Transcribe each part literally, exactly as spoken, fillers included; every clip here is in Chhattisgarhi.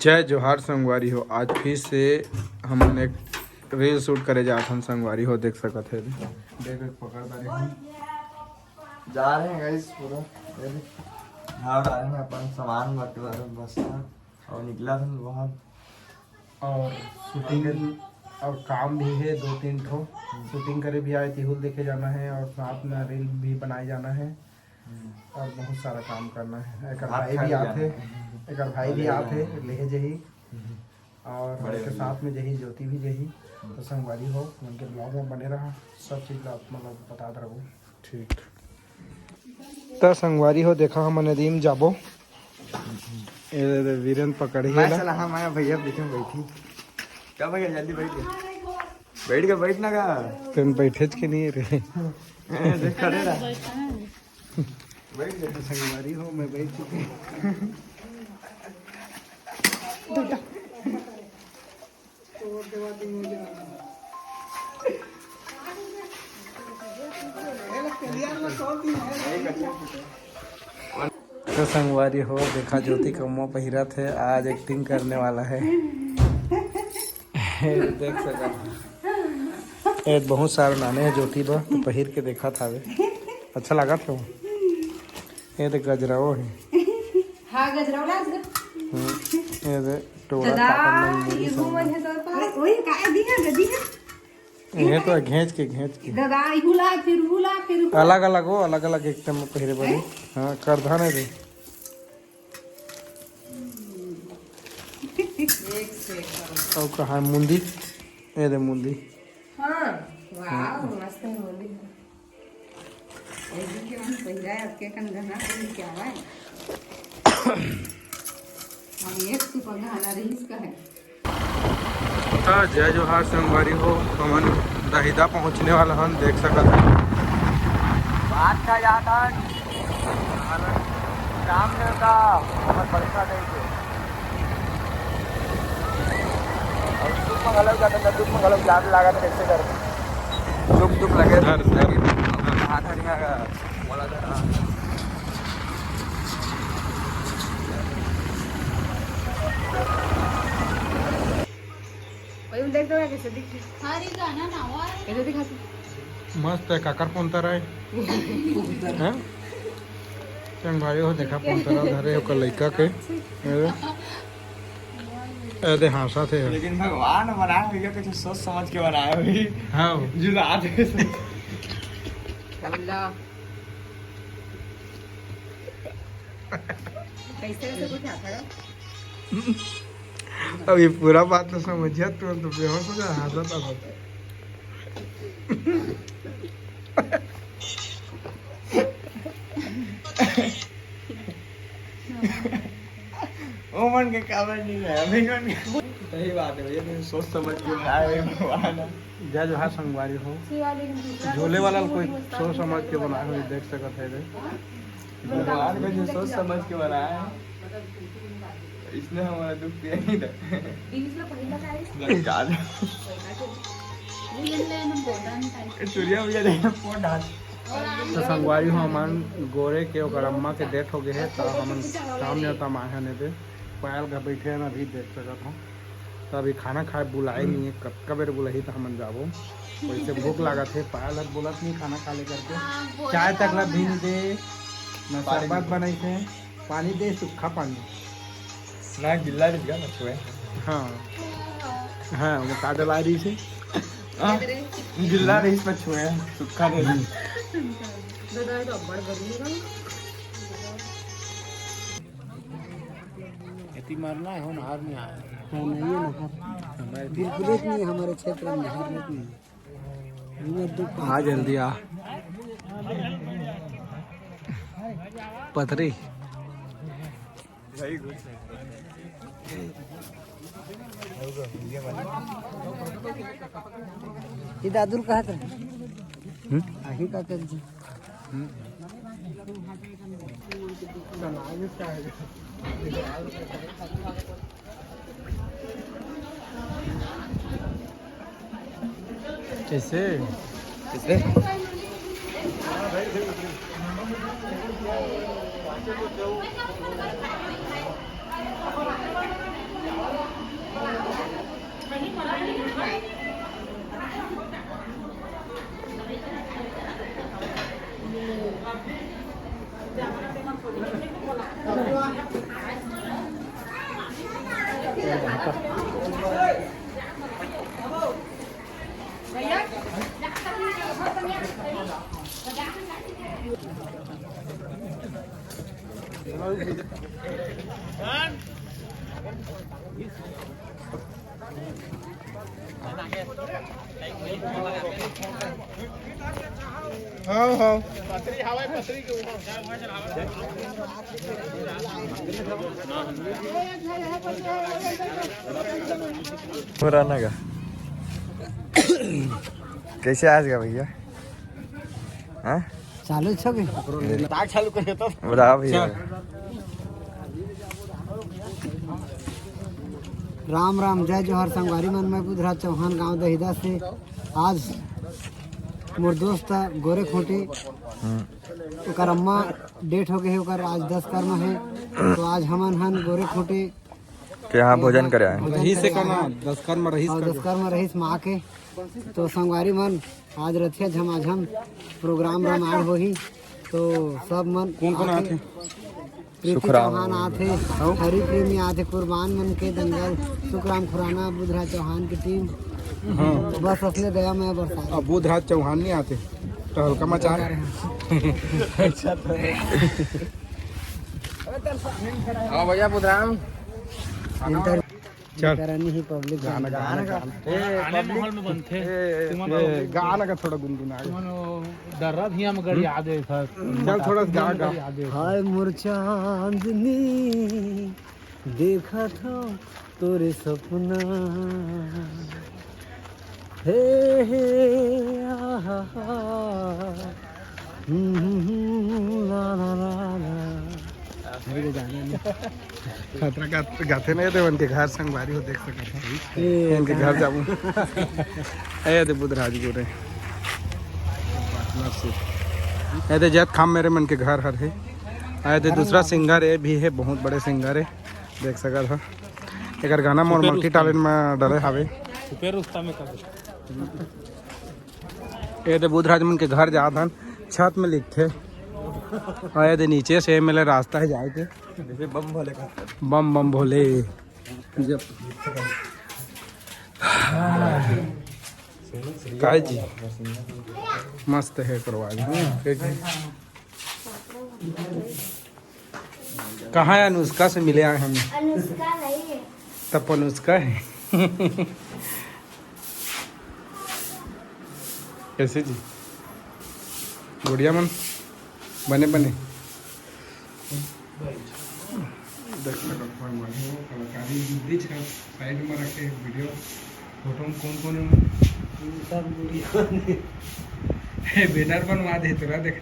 जय जोहार संगवारी हो, आज फिर से हमन एक reel shoot करे जात हन संगवारी हो, देख सकत हे। Bag वैग पकड़ डारे हन। जा रहे हैं guys, पूरा ये देख, घर आ रहे हैं अपन सामान बटोर बस्ता और निकला था बाहर। और shooting और काम भी है दो तीन ठो, shooting करे भी आए, तिहुल देखे जाना है और साथ में reel भी बनाए जाना है। और बहुत सारा काम करना है। एकर भाई भी आथे, एकर भाई भी आथे लेहे जही, और हमके साथ में जही, ज्योति भी जही। तो संगवारी हो, हमके vlog में बने रहा, सब चीज ला आप मन ला बतात रहूँ। ठीक, त संगवारी हो, देखा हमन नदी में जाबो। ए दे, दे, वीरेन पकड़ही मैं ला। चला, हाँ, मैं भैया पीछे में बैठी। क्या भैया, जल्दी बैठ गए? बैठ गए, बैठ ना गा। तेन बैठेच के नहीं रे। ए, देख, खड़े रहा। बैठ गए। तो संगवारी हो, मैं बैठ चुके। तो संगवारी हो, देखा ज्योति कम्मो पहिरत है, आज acting करने वाला है। देख सकत हो। ए, बहुत सारा नाने है ज्योति बा, तो पहिर के देखत हावे। अच्छा लागत है वो। ये तो गजराओ है। हाँ, गजराओ लाज गा। हम्म, ये दे टोरा दादा, तापन में ये मेरी घूमन संग। है तोर पास। ओए, काय दी है, गदी है? ये तो घेंच के, घेंच के। दादा, इहू ला, फिर उहू ला, फिर उहू ला। अलग अलग हो, अलग अलग एकदम पहिरे बने। हैं? हाँ, करधा नहीं रे। एक से एक करो। और कहाँ है मुंदी? ये दे मुंदी। हाँ, वाह, मस्त है मुंदी। ऐसे के हम पहिरा है, आपके कन गहना कोई क्या है? हम एक सुपा गहना रहीस का है। त जय जोहार संगवारी हो, हमन दहिदा पहुँचने वाला हन, देख सकत हन। बात का जात हन, राम देवता हमर बरसा दे के। और दुख में घलो जात हन, दुख में घलो जात लागत, कैसे कर दुख, दुख लगे, धर, धर। हाथ हरिया का बोला था। वही देख दो कैसे दिख रही। हरी गाना ना हुआ है। कैसे दिखाती? मस्त है, काकर पोंतर है। हैं? संगवारी हो, देखा पोंतर धरे ओकर लइका के। ए दे हाँसत हे। लेकिन भगवान बनाए हुए कुछ सोच समझ के बनाए हुए। हाँ। जुदा आते। अल्लाह। कैसे, कैसे कुछ आता है? अब ये पूरा बात तो समझिया, तू तो बेहोश हो जा, हाँसत, हाँसत। ओ मन के काबर नहीं है, अभी मन के। सही बात है भैया, तुम सोच समझ के बनाए हुए भगवान है। जय जोहार संगवारी हो। झोले वाला कोई सोच समझ के बनाए हुए देख सकत है रे। भगवान को जो सोच समझ के बनाया है, इसने हमारा दुख दिया नहीं था। धन्यवाद। ये चुरिया उरिया देखे फोन डाल। तो संगवारी हो, हमन गोरे के ओकर अम्मा के डेथ हो गए है, तो हमन काम नेवता में आए हन एदे। पायल घर बैठे हैं, अभी देख सकत हो। तो अभी खाना खाए बुलाए नहीं है, कतका बेर बुलाही तो हमन जाबो। वैसे भूख लागत है, पायल हर बोलत नहीं खाना खा ले करके। हाँ, बोले चाय तक ला खाओ भी ना। नहीं दे, ना पानी शरबत भी। बनाई थे, पानी दे, सूखा पानी। ना गिल्ला रिस गा, ना छुए। हाँ। हाँ, वो का डला रही से। हाँ, गिल्ला रही, इसमें छुए, सूखा नहीं। दादा, ये तो अब्बड़ गर्मी है। एती मरना है, हो नहर में आए। हाँ, नहीं है नहर। हमारे बिल्कुल ही नहीं है, हमारे क्षेत्र में नहर नहीं है। ये दो आ जल्दी आ। पथरी। ये दादुल कहा था? हम्म? आही का कर जी। कैसे? कैसे? हाँ, हाँ। पुराना का। कैसे आज का भैया? हाँ? चालू छ के? ताक चालू करे तो। बता भैया। राम राम, जय जोहार संगवारी मन, मैं बुधराज चौहान, गांव दहिदा से। आज मोर दोस्त गोरे खूंटी, हम्म। ओकर अम्मा डेथ हो गए हे, ओकर आज दस कर्म हे। तो आज हमन हन गोरे खूंटी के यहाँ भोजन करे आए। भोजन रहीस करे करना, आए। दस कर्म रहीस और करना। दस कर्म रहीस माँ के। तो संगवारी मन, आज रथिया झमाझम प्रोग्राम रमाड़ होही। तो सब मन कौन कौन आथे? आथे? प्रीति सुखराम। चौहान आथे, अउ? हरि प्रेमी आथे, कुर्बान मन के दंगल, सुखराम खुराना, बुधराज चौहान की टीम। हाँ। बस असने दया में बरसात। अब बुधराज चौहान नहीं आथे, तो हल्का मचा। अच्छा तो। हाँ भैया बुधराम। इंटर चल। करनी ही पब्लिक गाना, गाना, गाना। गाना। ए, आने पब्लिक। माहौल में बनथे। ए, तुमन ए, गाना का थोड़ा गुनगुना। तुमन वो दर्रा धिया में गड़ी हम्म। याद है सर। चल थोड़ा गा, गा। याद है सर। हाय मोर चांदनी, देखा था तोरे सपना। हे, हे, आहा, हा। हम्म, ला, ला, ला, ला। खतरा गा-, गाथे नहीं थे, उनके घर संगवारी हो देख सकत हे। ए, इनके घर जाबो। ए, दे बुधराज गुरे। ए, दे जैत खाम मेरे मन के घर हर हे। ए, दे दूसरा सिंगर, ए भी हे, बहुत बड़े सिंगर हे, देख सकत हो। एकर गाना मोर मल्टी टैलेंट में डले हावे। सुपर उस्ता में कर। ए दे बुधराज मन के घर जात हन, छत में लिखथे। अउ ए दे नीचे से मिले रास्ता हे जाए के। जैसे बम भोले का। बम बम भोले। जब काय जी, मस्त हे करवा। कहाँ है अनुष्का से मिले आए हम? अनुष्का नहीं है। तब अनुष्का है। कैसे जी? गुड़िया मन बने बने। देख सकत हो, मन हो कलाकारी बुद्धि छ, साइड में रखे वीडियो। फोटो में कौन कौन है? सब वीडियो। हे, बैनर बनवा दे तोरा, देख।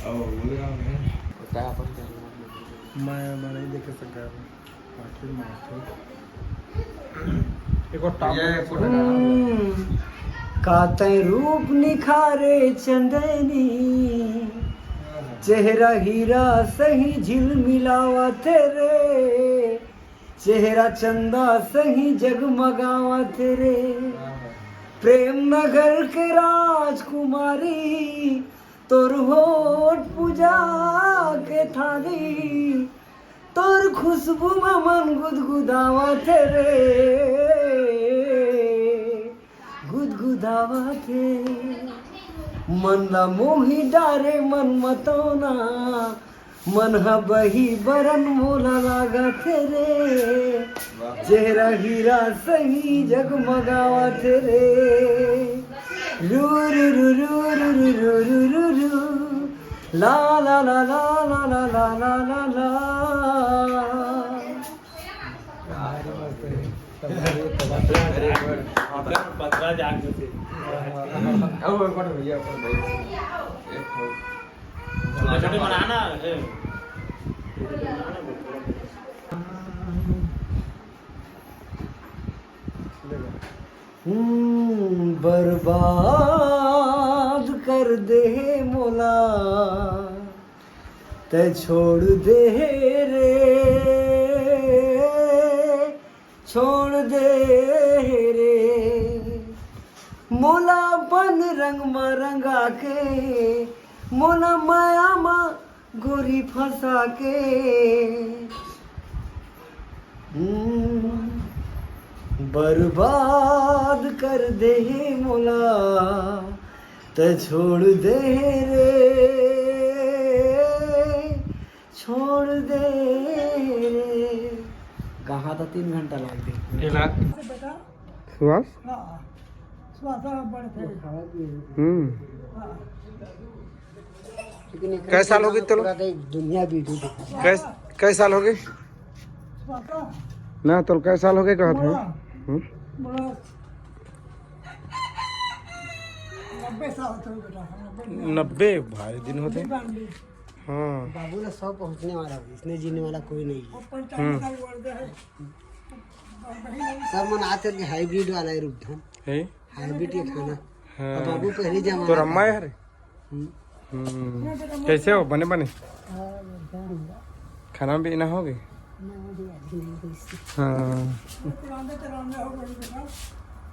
ओ, बोले ना, मैं। बता, अपन क्या करना है? मैं, मैं नहीं देख सकता। आखिर में आखिर। एक और टॉप ये में फोटो। हम्म, का तैं रूप निखारे चंदनी, चेहरा हीरा सही झिलमिलावत रे। चेहरा चंदा सही जगमगावत रे, प्रेम नगर के राजकुमारी, तोर होठ पूजा के थाली, तोर खुशबू म मन गुदगुदावत रे। गुदगुदावत हे, मन ला मोही डारे मन मतौना, मन ह बही बरन मोला लागत हे रे। चेहरा हीरा सही जगमगावत हे रे। रू रू रू रू रू रू रू रू रू रू। ला ला ला ला। भारी मस्त है। पतरा जाग जैसे। अब ऊपर भैया, ऊपर भाई। छोटे छोटे बनाना, ए। हम्म, बर्बाद कर दे मोला, तै छोड़ दे रे, छोड़ दे रे। मोला अपन रंग म रंगा के, मोला माया म गोरी फंसा के। हम्म, बर्बाद कर दे मोला, त छोड़ दे रे, छोड़ दे रे। कहा था तीन घंटा लाग दे। सुभाष? हम्म। कै साल हो गए तोला? पूरा देख, दुनिया वीडियो देखा। कै, कै साल हो गए? ना, तोला कै साल हो गए कहत है? हम्म? नब्बे साल होते हैं बेटा, नब्बे। नब्बे भारी दिन होते हैं। हाँ। बाबू ला सौ पहुँचने वाला है, इसने जीने वाला कोई नहीं है। हम्म। सब मन आते हैं हाइब्रिड वाला ही रूप धान। है? हाइब्रिड के खाना। हाँ। अब बाबू पहले जमाना तोर अम्मा है रे? हम्म। हम्म। कैसे हो? बने बने? खाना पीना हो गए? हाँ।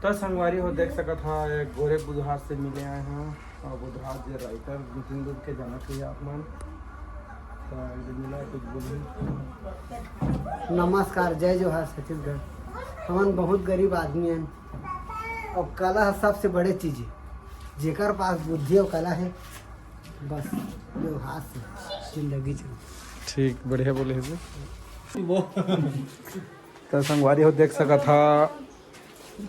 तो संगवारी हो, देख सकत हा, एक गोरे बुधराज से मिले आए हैं। और बुधराज जे राइटर नितिन दुबे के जानत होही आप मन। तो एक दिन मिला, कुछ बोलही। नमस्कार, जय जोहार छत्तीसगढ़। हमन बहुत गरीब आदमी हैं। अब कला ह सबसे बड़े चीज है, जेकर पास बुद्धि और कला है, बस व्यवहार से जिंदगी चलती। ठीक, बढ़िया बोले हे तू। तो संगवारी हो, देख सकत हा,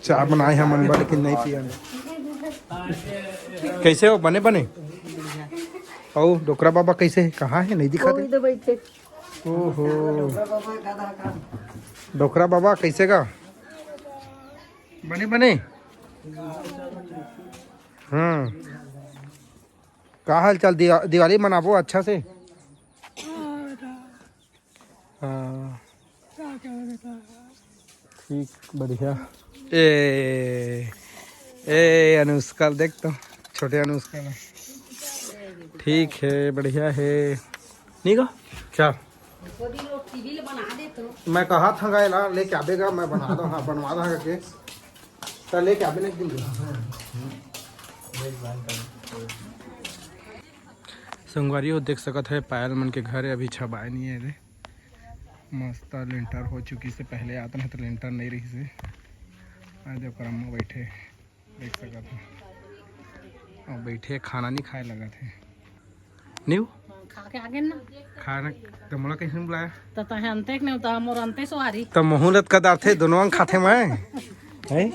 चाय बनाए हमन बर, लेकिन नहीं पिया। कैसे हो? बने बने? अउ डोकरा बाबा कैसे है? कहाँ है? नहीं दिखा दे। ओहो, डोकरा बाबा कैसे का? बने बने। हाँ, का हाल चाल? दिवा-, दिवाली मनाबो अच्छा से? हाँ। ठीक, बढ़िया। ए, ए, अनुष्का देख तो, छोटे अनुष्का ला। ठीक है, बढ़िया है। नहीं का? क्या? मैं कहा था गाय ला, लेके आबेगा, मैं बना दो, हाँ, बनवा दो, हाँ, करके। तो लेके आबे ना एक दिन। संगवारी हो, देख सकत है, पायल मन के घर अभी छबाय नहीं है रे। मस्त लेंटर हो चुकी से, पहले आत रहे तो लेंटर नहीं रही से। आज ओकर अम्मा बैठे, देख सकत है। और बैठे खाना नहीं खाए लगत है। न्यू? हाँ, खा के आगे ना। खाना तो मोला कैसे बुलाया? तो तहे अंते के नहीं, तो मोर अंते सुवारी। तो महूलत का दार थे, दोनों अंग खाते मैं। हैं?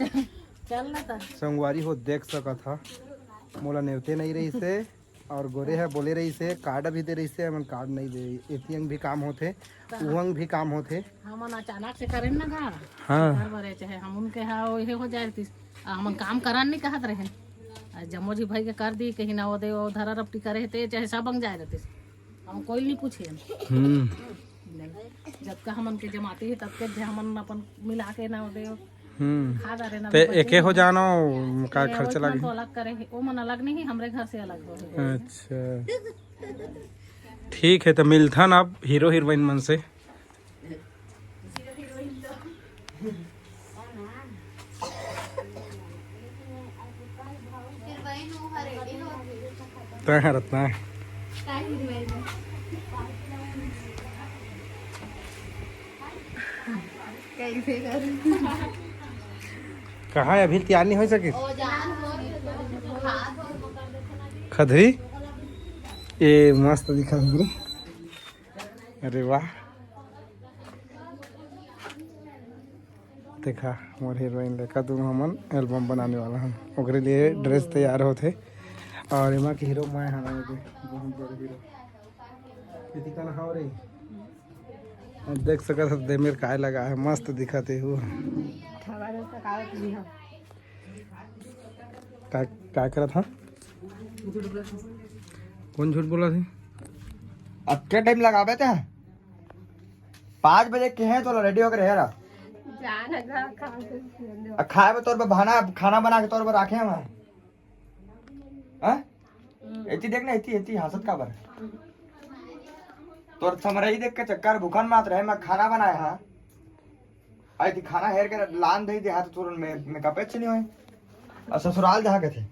चल ना तो। संगवारी हो, देख सकत हा, मोला नेवते नहीं रही से। और गोरे ह बोले रहिसे, कार्ड भी दे रहिसे, हमन कार्ड नहीं दे। एती अंग भी काम होथे, उहंग भी काम होथे। हमन अचानक से करेन ना गा। हाँ। घर भरे चाहे हम उनके हा, ओहे हो जाए रहिस। आ, हमन काम करन नहीं कहत रहे। आ, जम्मो जी भाई के कर दी, कहीं ना ओदे, ओ धरा रपटी करे हे ते, चाहे सब अंग जाए रहिस। हम कोई नहीं पूछे। हम्म। जतका हमन के जमाती है, ततके जे हमन अपन मिला के ना ओदे। हम्म। खा डारे ना ते भाई। एके हो जानो, का ए, खर्चा ओतना लागे? तो अलग करे हे, ओ मन अलग नहीं, हमरे घर से अलग हो हे। अच्छा, ठीक है, तो मिलथन अब हीरो हीरोइन मन से। तय हरत ना। कहाँ है? अभी तैयार नहीं हो सके। खधरी, ये मस्त दिखा खधरी। अरे वाह, देखा मोर हीरोइन लेका, दोनों हमन एल्बम बनाने वाला हन। ओकरे लिए ड्रेस तैयार होथे। और एमा के हीरो मैं हन, बहुत बड़े हीरो। कृतिका नहाओ रे। अब देख सकत हस, दे मेर काय लगा है, मस्त दिखत है वो। का, का करत हा? कौन झूठ बोला थी? अब क्या टाइम लगावे थे? पाँच बजे के हैं तो रेडी होकर रह रहा। जाना था, खा के आ, खाए में तोर पर बहाना, खाना बना के तोर पर रखे हैं हमारे। हाँ? एती देख ना, एती, एती हंसत का बर? तोर समरई देख के चक्कर भूखन मात रहे, मैं खाना बनाए हाँ। आई थी खाना हेर के लान दे दे हाथ तुरंत में, मेकअप अच्छे नहीं होए। और ससुराल जहाँ के थे।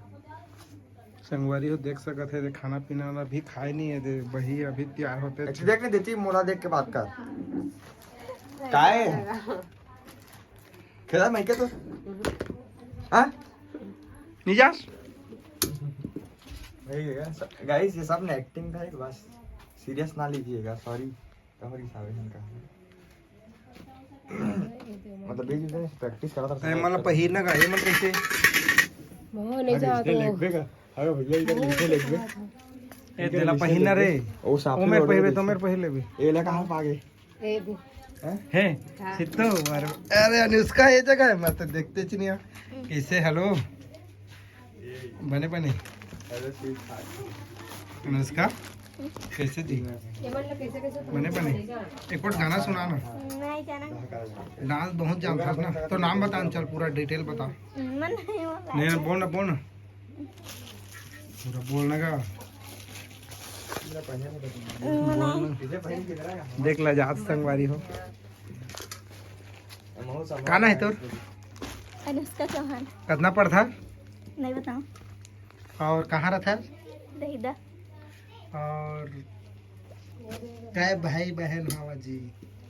संगवारी हो देख सकत है, खाना पीना वाला भी खाए नहीं है, दे वही अभी तैयार होते अच्छे थे। देख नहीं देती, मोला देख के बात कर। काहे? खेला मैं क्या तो? हाँ? नहीं जास? गाइस, ये सब ना एक्टिंग था, एक बस सीरियस ना लीजिएगा। सॉरी, कमर की सावे का। मतलब, बीच बीच में प्रैक्टिस करा था। अरे, मतलब, पहिरना का, ये मन कैसे? वो नहीं अरे, जात इसने वो। लेगबे का। अरे भैया, इधर नीचे लेगबे। ए, तेला पहिरना रे। ओ, साफ ओ, मेरे पहिरबे, तो मेरे पहिर लेबे। ए, ले, कहाँ पा गए? ए भी। हैं? हे, हाँ। सिद्धू, अरे, अरे, अनुष्का, ये जगह है, मैं तो देखते च नहीं हूँ। कैसे, हेलो? बने, बने। अनुष्का, कैसे जी? ये मतलब कैसे, कैसे बने, बने। एक बार गाना सुना ना। नहीं जाना। डांस बहुत जानता है ना, तो नाम बता ना, चल, पूरा डिटेल बता। मन नहीं बोला। नहीं, बोल ना, बोल ना। पूरा बोलना का। देख ला जात संगवारी हो। का नाम है तोर? अनुष्का चौहान। कितना पढ़था? नहीं बताऊँ। और कहाँ रहथा? दहिदा। और कै भाई बहन हवा जी?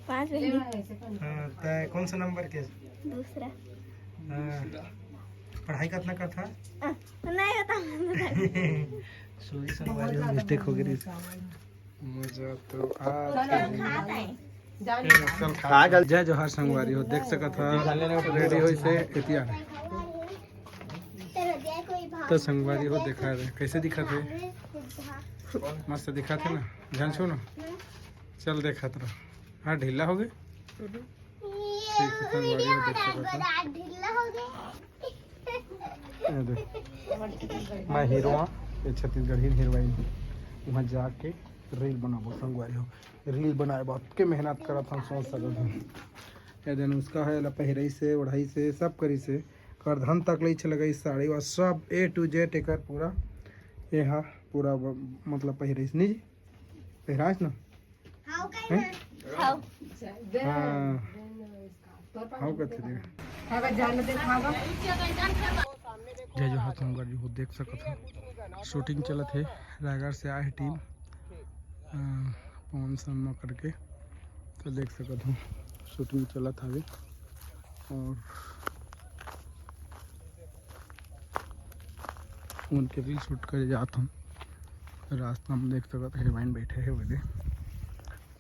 पांच बहन। हाँ, तै कौन सा नंबर के? दूसरा। हाँ। पढ़ाई कितना करथा? आ, नहीं बताऊँ। सॉरी संगवारी हो, मिस्टेक हो गई। मजा तो आ। चल खा। जय जोहार संगवारी हो, देख सकत हा रेडी होइस हे एतिया। तो संगवारी हो, देखा रे कैसे दिखत हे, मस्त दिखत हे ना। झन छू ना, चल देखत रह। हाँ, ढीला हो गए। ठीक है, संगवारी हो, देख सकत हा। ये देख, मैं हीरो हाँ, ये छत्तीसगढ़ी हीरोइन। वहाँ जाके रील बनाबो संगवारी हो। रील बनाए बर के मेहनत करत हम, सोच सकत हम। ये दिन उसका है, एला पहिराइस हे, ओढ़ाइस हे, सब करिस हे। करधन तक ले छे लगाइस, साड़ी वा सब A to Z एकर पूरा। ये हा पूरा ब-, मतलब पहिराइस, नहीं जी? पहिराइस ना? हैं? हाँ। हाँ, कथे दे। जय जोहार संगवारी हो, देख सकत हा, शूटिंग चलत हे, रायगढ़ से आए हे टीम, अ, पवन शर्मा करके, तो देख सकत हा, शूटिंग चलत हवे। और उनके रील शूट करे जात हन। रास्ता में देख सकत हे, हीरोइन बैठे हे ओदे,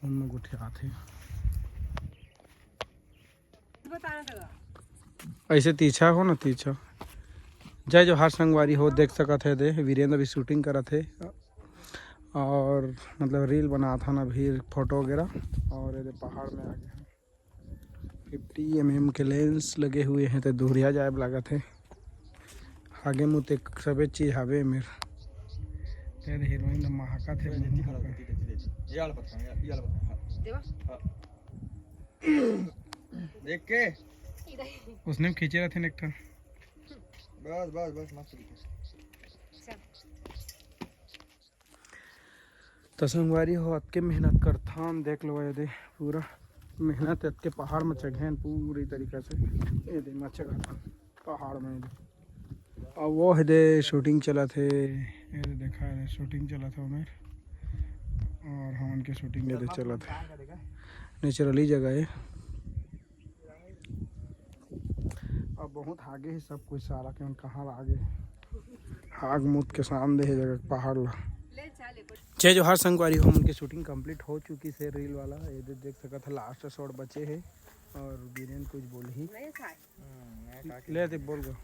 उन में गोठियात हे। ऐसे तीछा हो ना, तीछा। जय जोहार संगवारी हो, देख सकत हे दे, वीरेंद्र भी शूटिंग करत हे और मतलब रील बनात हन अभी, फोटो वगैरह। और ये दे पहाड़ में आ गए हैं। फिफ्टी एम एम के लेंस लगे हुए हैं, तो दूरिया जाए लागत हे। आगे मुँह ते सबे चीज हावे मेर। तेरे हीरोइन तो महकत हे। ये वाला पत्थर, ये वाला पत्थर, हाँ। देख के। उसने खींचे रहते एक ठन। बस, बस, बस, मस्त दिखे। त संगवारी हो, अतके मेहनत करथन, देख लो ये दे, पूरा मेहनत अतके पहाड़ में चघेन पूरी तरीका से। ये दे, मैं चघाथन पहाड़ में, ये दे। अब वो हे दे, शूटिंग चलत हे, ये दे, देखा हे, शूटिंग चलत हे ओमेर, और हमन के शूटिंग ये दे चलत हे, नेचुरली जगह हे। अब बहुत हागे हे सब कुछ, सारा के मन कहाँ लागे, हाग मूत के साम दे हे जगह पहाड़ ला। जय जोहार संगवारी हो, हमन के शूटिंग कंप्लीट हो चुकी से रील वाला। ये दे देख सकत हे लास्ट शॉट बचे हे और बीरेन कुछ बोलही। नहीं था। हम्म, मैं का ले दे बोल गो।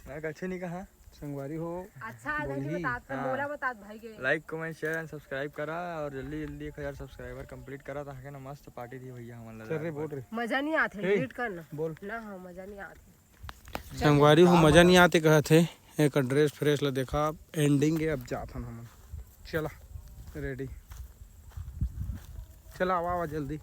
मैं कुछ नहीं कहा। संगवारी हो अच्छा आज नहीं बोलही। बतात पर हाँ। मोला बतात भाई के। लाइक, कमेंट, शेयर एंड सब्सक्राइब करा और जल्दी जल्दी एक हजार सब्सक्राइबर कंप्लीट करा, ताकि ना मस्त पार्टी दी भैया हमन ला। चल रे, बोल रे। मजा नहीं आते, ए, डिलीट करना। बोल। ना, हाँ, मजा नहीं आते। संगवारी हो, मजा नहीं आते कहत हे। एक ड्रेस फ्रेस ला देखा, एंडिंग हे, अब जात हन हमन। चला, रेडी। चला, आवा, आवा जल्दी।